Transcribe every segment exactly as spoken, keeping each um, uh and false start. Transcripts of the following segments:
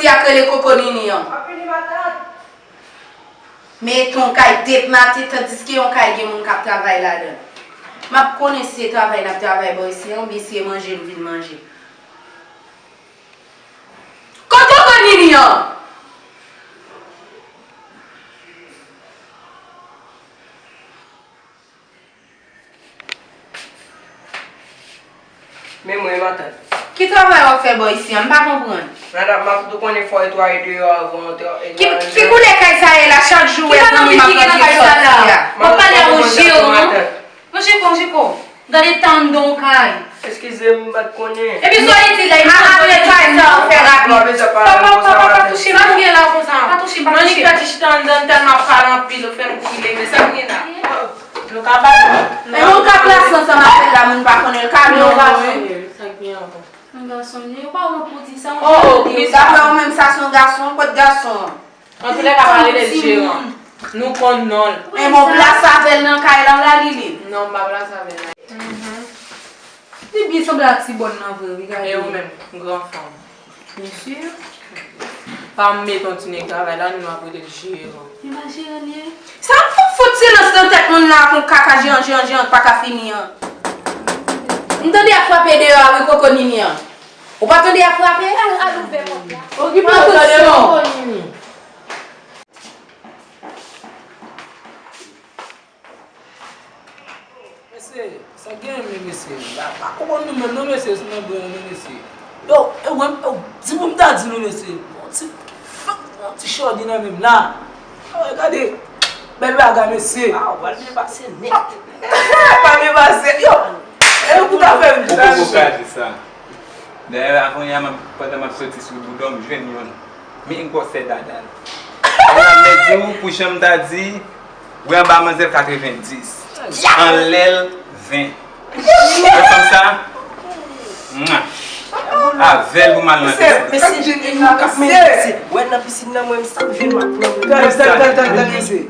Mesye a k rele Koko Nini an. Men yon kay depmate, tandiske yon kay gen moun k ap travay ladan l. M ap konnen se travay n ap travay bò isi an, oubyen se manje n vin manje. Kote Koko Nini an? Men mwen, matant. Ki travay w ap fè bò isi an? M pa konprann. Matant, m ap tou konnen fò netwaye deyò avan. Ki, ki koulè kay sa ye la? Chak jou wè zanmi m ap rantre sòti a. W ap pale a yon jeran. Manje kon, je kon. Gade tan anndan yon kay. Eskize m, m pa t konnen. Epi sa w di la, a, a, netwaye sa w fè rapid. Pa, pa, pa, pa, pa touche m. Sa m gen la konsa? Pa touche m, pa touche m. Monique pèdi chita anndan tèlman ap pale anpil, ou fè m kouri leve. Sa m gen la? Nou ka bat. E nou ka plase ansanm avè l la, moun pa konnen l ka non, non. Sa k gen ankò? Yon gason li, ou pa wont pou di sa, yon jan de sa. Daprè ou menm, sa se yon gason, kot gason an? Antouka, pa rele l jeran. Nou konn non l. E bon, plase avè l nan kay la, la, Liline. Non, m pa plase avè l la. Li byen sanble ak ti bòn nan vre, wi, gade. E ou menm, gran fanm. Mesye, pa m met yon ti nèg travay la, nou ap rele l jeran. Li pa jeran li ye? Sa pou fout silans nan tèt moun la ak yon kaka jeran, jeran, jeran k pa ka fini an. M tande y ap frape deyò a wi, Koko Nini an. Ou pa tande y ap frape? Al, al ouvè pòt la. Okipe w, tande Koko Nini. Mesye, sa gen men mesye. La, pa konprann nou menm non mesye, sou nan bren nou mesye. Yo, e wè, yo, di pou m ta di nou mesye. Bon ti, bon ti chòdi nan menm la. Yo, gade, bèl bagay mesye. A, ou pral byen pase nèt. Pa byen pase, yo. E nou pou ta fè m di sa mesye. Dayè, avanyè a, m ap, pandan m ap soti sou boudon, m jwenn youn. Men gwosè dada l. Ou wè, m di w, pou jan m ta di, wè anba manzèl katrevenndis. Anlè l, ven. Wè fanm sa? Mwa. Avè l pou m al nan pisin. Mesye, mesye, e nou k ap mennen pisin. Wè nan pisin nan, mwen, m sak vin m ap pran. Tande, tande, tande, tande, mesye.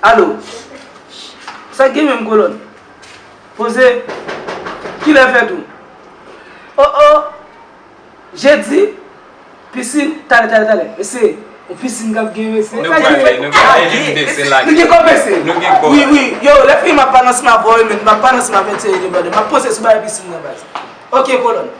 Alo. Sa gen menm kolòn? Poze. Kilè fèt ou? O, o. Jedi. Pisin. Talè, talè, talè. Mesye, yon pisin k ap gen, mesye. Nou prale, nou prale, nou gen kò, mesye. Nou gen kò. Wi, wi. Yo, lè fini m ap pale ansanm avè w, men m ap pale ansanm avè Thierry de Bade. M ap poze sou bagay pisin nan, baz. Ok, kolòn.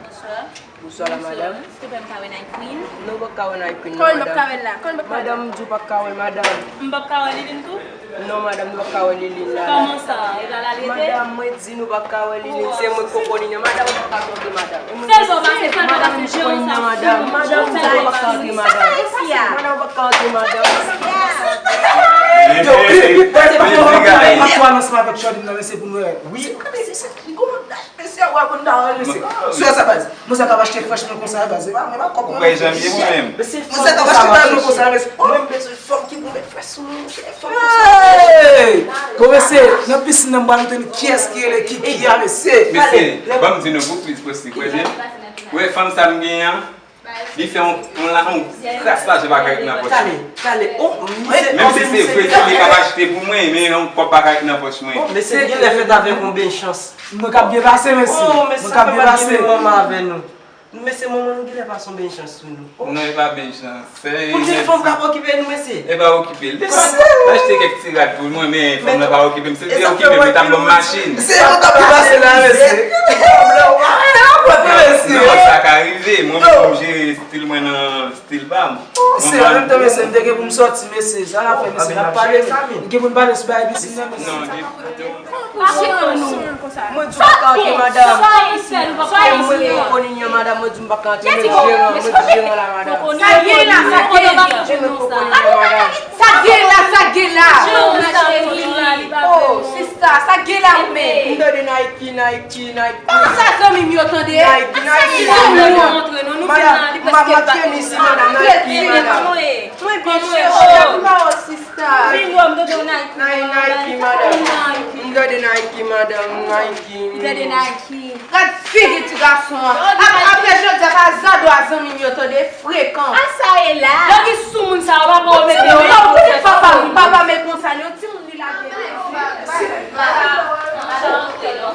Bonswa. Bonswa la madanm. Silvouplè, m ka wè Night Queen? Non, w p ap ka wè Night Queen non madanm. Kòman m p ap ka wè l la? Kòman m p ap ka wè l? Madanm, m di w w p ap ka wè l madanm. M p ap ka wè Liline tou? Non madanm, m p ap ka wè Liline la. Kòman sa? E pa l al rete? Madanm, mwen di nou w p ap ka wè Liline, se mwen k Koko Nini an. Madanm, w p ap ka twonpe madanm. Sèl bò pase, sèl bò pase, jeran sa. Madanm, madanm, w p ap ka antre madanm. Madanm, w p ap ka antre madanm. Yo, vin, vin, pase pa fò, antre ansanm avèk Chòdi nan, mesye, pou nou wè. Wi. Mesye, w ap konn ta wè, mesye. Sou sa, baz. Mwen sa k ap achte frèch mwen konsa, baz. E pa, e pa kòb mwen. Ou kwè jan m ye mwen menm? Mwen sa k ap achte frèch mwen konsa, mesye. Mwen bezwen fanm ki pou met frèch sou mwen, monchè. Fanm konsa. Hey! Bon, mesye, nan pisin nan, m pral montre nou kiyès ki rele Kiki a, mesye. Mesye, ban m di nou pou plis posib, wè byen. Wè fanm sa m genyen an, li fè yon, yon la, yon kras lajan pa ka ret nan pòch mwen. Talè, talè. Oh, mesye, menm si se vre, si li p ap achte pou mwen, men yon kòb pa ka ret nan pòch mwen. Oh, mesye, genlè fèt avèk yon byen chans. Mwen k ap byen pase, mesye. Oh, mesye, mwen k ap byen pase. Manman avè nou. Mesye, manman nou genlè pase yon byen chans sou nou. Oh. Non, e pa byen chans. Pou di fanm k ap okipe nou, mesye. E pa okipe l. Mesye. M achte kèk ti rad pou mwen, men fanm nan pa okipe m. Si l te okipe m, li t ap ban m machin. Se yo k ap pase la, mesye. Nan sa ka rive, mwen menm pou m jere stil mwen nan stil pa m. Mesye, an menm tan, mesye, m te gen pou m sòti, mesye. Sa n ap fè, mesye, n ap pale. M gen pou m pale sou bagay pisin nan, mesye. Non, gen, gen. Mwen di w pa ka antre, madanm. Mwen Koko Nini an, madanm, mwen di w m pa ka antre, mwen jeran, mwen jeran la, madanm. Sa gen la, sa gen la. Mwen Koko Nini an, madanm. Sa gen la, sa gen la. Oh, sista, sa gen la ou menm? M tande Nike, Nike, Nike. Kòman sa zanmi m yo tande? Nike, Nike, madanm. Madanm, m ap, m ap kenbe isi, madanm, Nike, madanm. Mwen byen chèche, oh, sista. Nike, madanm. M tande Nike, madanm, Nike. Gade figi ti gason an. Ap, apre jodi a, pa zado a zanmi m yo tande, frekan. A sa e la. Lè ki sou moun sa yo, papa w mete men. Ou konnen papa m, papa m e konsa, yon timoun li lage. Mesye, pa ka, pa ka antre non.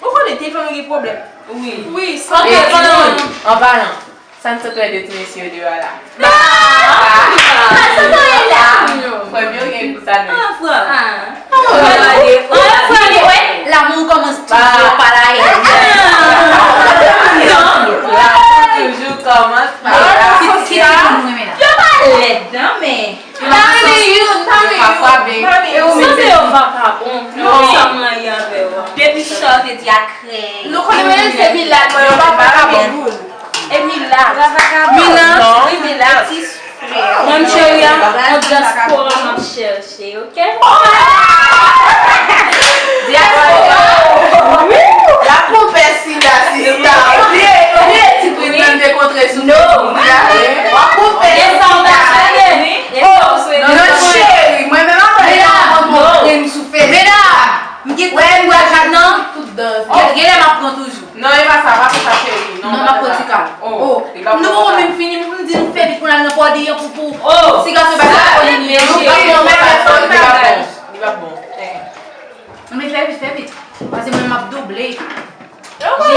Ou konnen, telefòn mwen gen pwoblèm. Wi. Wi, sa Ok, fè timoun, pwoblèm. An palan, sa n sot wè de ti mesye yo deyò a la? Sa sa ye la? Frè m yo gen pou sa nou. Ah, frè. Lamour kòmanse toujou pa la. Lamour toujou kòmanse pa la. Ki ki la nou renmen la? Yo pa lèd, non, men. Yo pa frape. Sanse yo vakabon. Non, sa mwen ye avè w. Depi sa w te di a krèy. Nou konnen men se Milat, mwen yo pa vakabon. E Milat. Milat. Wi, Milat. Mwen cheri a, an dyaspora m ap chèche, ok? Diaspora. Y ap pran pèsi la, sista. Bliye, bliye ti prizon te kontre sou Facebook la. W ap pran pèsi la. Non, cheri, mwen menm apre, y ap pran prizon sou Facebook. M gen tan pou m pran tout dan. Gen, gen lè m ap pran toujou. Non, e pa sa, pa fè sa, cheri. Non, m ap pran ti kal. Oh, nou poko menm fini, m di nou fè vit pou n al nan pòdi an pou, pou ti gason pa sa, li pa bon. Li pa bon. Ann fè vit, fè vit. Paske mwen, m ap double. Depi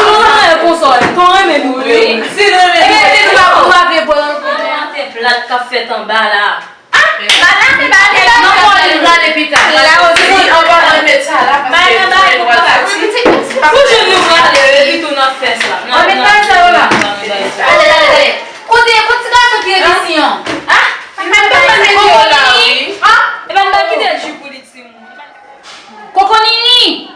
nou renmen konsa, nou renmen nou. Ebyen, nou pa pou lave bò nan plat k ap fèt anba la. Ah, pa lave, pa lave. Non, non, li prale pita. La osi, anba, ann met sa la, paske nou pral pati. Pou je nou prale, epi tou n ap fè sa. Ann met bagay sa yo la. Ale, ale, ale. Kote, kote ti gason ki ret isi an? Ah? Li pa met yo la, wi. Ah? Epa n pa kite l jwi pou li, timoun. Kokonini!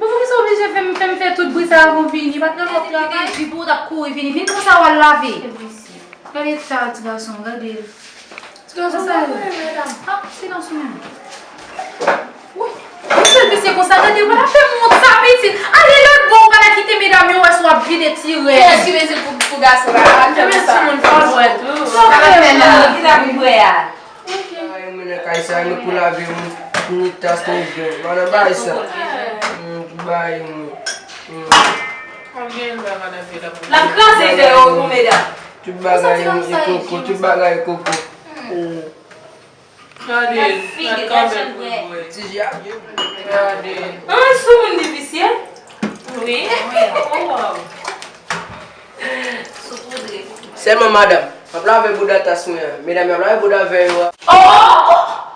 Bon, poukisa w oblije fè m, fè m fè tout bri sa a pou m vini? Pa t nan lòt travay? Epi pou w t ap kouri vini. Vin konsa w al lave. Gade eta ti gason, gade l. Ti gason sa ye. Ah, silans ou menm. Wi. Yon sèl visye konsa, gade, w pa ta fè m wont sa, pitit. Ale lòt bò, ou pa ta kite medam yo wè si w ap vide ti rès. Kiyès ki mezi pou, pou gason la? Al fè konsa. Timoun, fò jwèt tou. Sa w ap fè la? Ki sa pou bwè a? Bagay mwen nan kay sa, nou pou lave, ni tas, ni ven. Mwen nan bagay sa. Mm, bagay mwen. Mm. L ap kraze vè yo pou medam. Tout bagay mwen e koko, tout bagay koko. Mm. Gade, gade kanmenm pou bwè. Ti je ap ye. Gade. An, sou moun difisil. Wi. Oh, wow. Sou poudre. Sèlman, madanm, m ap lave bouda tas mwen an. Medam, y ap lave bouda vè yo a. Oh!